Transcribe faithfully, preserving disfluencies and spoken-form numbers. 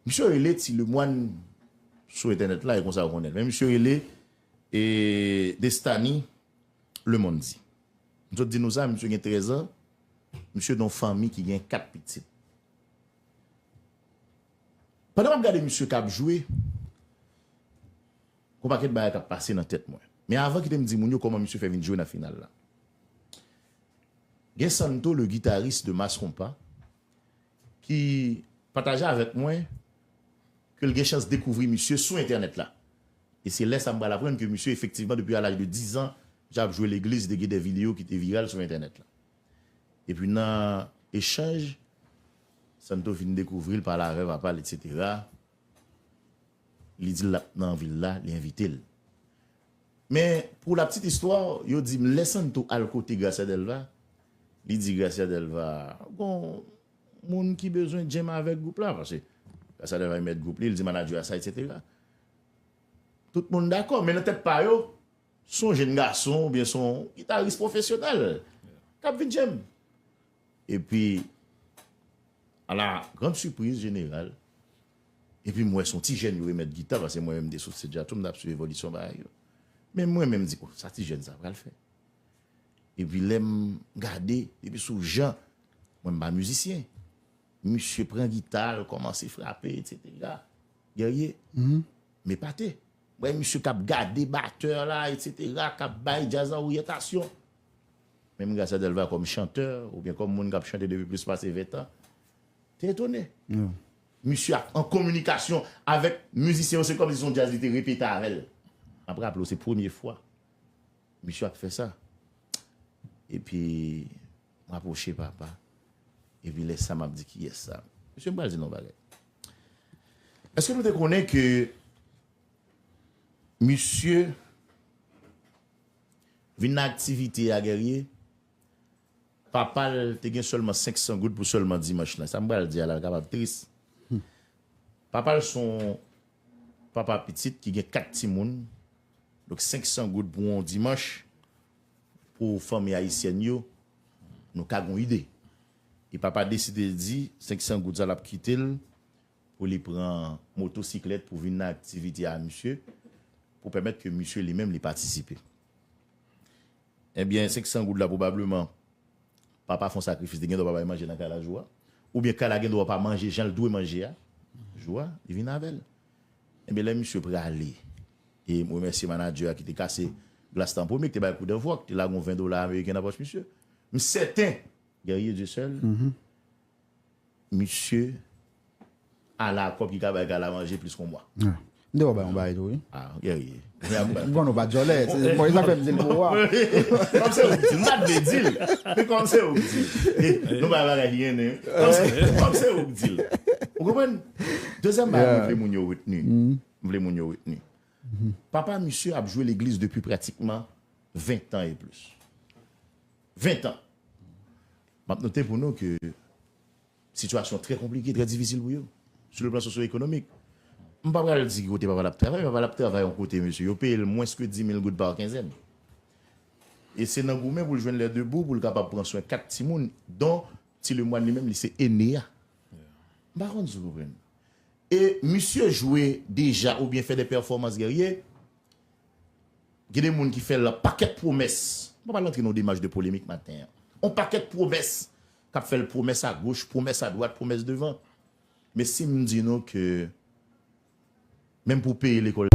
Misye rele Ti Lemwàn sou entènèt la, e konsa ou konnen l. Men misye rele e Destany Lemondy. M sot di nou sa, misye gen trèz an, misye nan yon fanmi ki gen kat pitit. Pandan m ap gade misye k ap jwe, gon pakèt bagay k ap pase nan tèt mwen. Men avan, kite m di moun yo kòman misye fè vin jwe nan final la. Gen Santo, le guitariste de Mass Compas, ki pataje avèk mwen ke l gen chans dekouvri misye sou entènèt la. E se lè sa m pral aprann ke misye, efektivman, depi a laj de diz an, deja ap jwe legliz, te gen de videyo ki te viral sou entènèt la. Epi nan echanj, Santo vin dekouvri l, pale avè papa l, etsetera. Li di l l ap nan vil la, li envite l. Men, pou la petite histoire, yo di m lè Santo al kote Gracia Delva, li di Gracia Delva, gon moun ki bezwen djèm avèk gwoup la, paske Gracia Delva e mèt gwoup li, li di manadjè a sa, etsetera. Tout moun dakò, men nan tèt pa yo, se yon jenn gason oubyen se yon gitaris pwofesyonèl k ap vin djèm. Epi, à la grande surprise générale, epi m wè se yon ti jèn yo remèt gita, paske mwen menm m te sou stage la tou, m t ap swiv evolisyon bagay yo. Men mwen menm m di, oh, sa ti jèn sa pral fè. Epi lè m gade, epi sou jan, mwen m pa mizisyen. Misye pran gita l, kòmanse frape, etsetera. Guerrier, m epate. M wè misye k ap gade batè la, etsetera, k ap bay djaz la oryantasyon. Menm Gracia Delva kòm chantè, oubyen kòm moun k ap chante depi plis pase ven tan, te etone. Misye ap an kominikasyon avèk mizisyen yo, se kòmsi se yon djaz li te repete avè l. M ap raple w, se premye fwa misye ap fè sa. Epi, m rapwoche papa. Epi lè sa m ap di kiyès sa. Mesye, m pral di nou yon bagay. Èske nou te konnen ke misye vin nan aktivite a, Guerrier, papa l te gen sèlman senk san goud pou sèlman dimanch lan? Sa m pral di a la, l kapab tris. Papa l se yon papa pitit ki gen kat timoun. Donk, senk san goud pou yon dimanch, pou fanmi ayisyèn yo, nou ka gon ide. E papa deside di, senk san goud sa l ap kite l pou li pran motosiklèt pou vin nan aktivite a misye, pou pèmèt ke misye li menm li patisipe. Ebyen, senk san goud la, pwobableman, papa fè yon sakrifis, li gen dwa pa bay manje nan kay la jou a. Oubyen kay la gen dwa pa manje jan l dwe manje a. Jou a, li vin avè l. Ebyen, lè misye prale, e m remèsye manadjè a ki te kase glas la an premye, ki te bay kout anvwòk, ki te lage yon ven dola ameriken nan pòch misye. M sèten, Guerrier Dieuseul, misye ale a kòb ki ka bay kay la manje plis ke yon mwa. M te wè w bay yon bagay tou, wi. Ah, Guerrier. M konnen w pa djòlè, se mwen sa fè m di l pou ou a. Kòm se ou k di l, m pa t vle di l. Men kòm se ou k di l. E, nou bay bagay ki gen nen. Kòm se, kòm se ou k di l. Ou konprann? Dezyèm bagay, mwen vle moun yo retni. M vle moun yo retni. Papa misye ap jwe legliz depi pratikman ven tan e plis. Ven tan. M ap note pou nou ke sitiyasyon trè konplike, trè difisil pou yo, sou le plan sosyo-ekonomik. M pa pral di ki kote papa l ap travay, papa l ap travay yon kote, mesye, yo peye l mwens ke dis mil goud pa kenzèn. E se nan goumen pou l jwenn lè debou, pou l kapab pran swen kat timoun, don Ti Lemwàn li menm, li se ene a. M pa konn si w konprann. E misye jwe deja oubyen fè de pèfòmans, Guerrier, gen de moun ki fè l pakèt pwomès. M pa pral antre nan yon demach de polemik maten an. On pakèt pwomès k ap fè l pwomès agoch, pwomès adwat, pwomès devan. Men si m di nou ke menm pou peye lekòl